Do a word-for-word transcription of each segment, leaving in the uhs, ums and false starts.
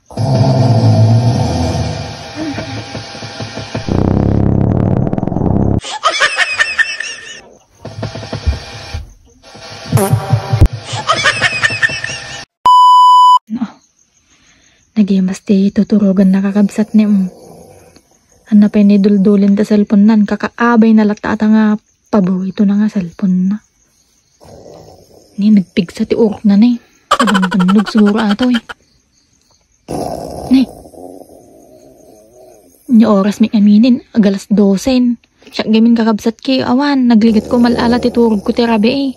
No. Nagimas ti tuturugan na kakabsat ni, mm. Ania pay ni duldulin ta cellphone nan, kakaabay na latta ata nga paborito na nga cellphone na. Ni nagpigsa ti urok na ni. Nabannabannag siguro atoy. Ni. Ni oras mi aminen, agalas dosen. Siak gamin kakabsat ki, awan, nagligat ko mal-ala ti turog ko ti rabii.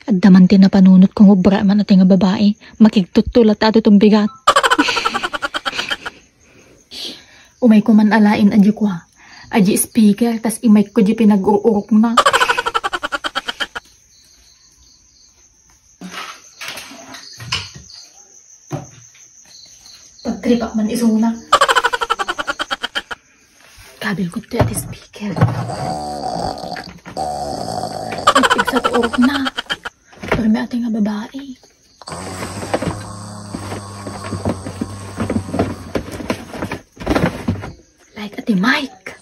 Adda man ti napanunot ko nga ubra man ati nga babai, makigtuttulat ta adu tumbigat. Umay ko man alain a di kua, a di speaker, tas imay ko di pinag-ururok na. Pagtripak man isuna. Kabil ko ti ati speaker. Nagpigsa ti urok na. Pero may ati nga babai. Like ati Mike.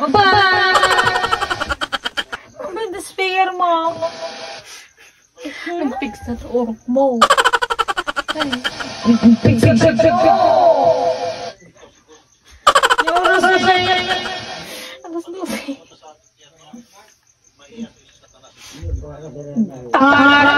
Aba! Ano ba yung despair mo? Nagpigsa sa urok mo. Ay. Nagpigsa sa urok mo. Yung oras na siya. Alas dose. Tara!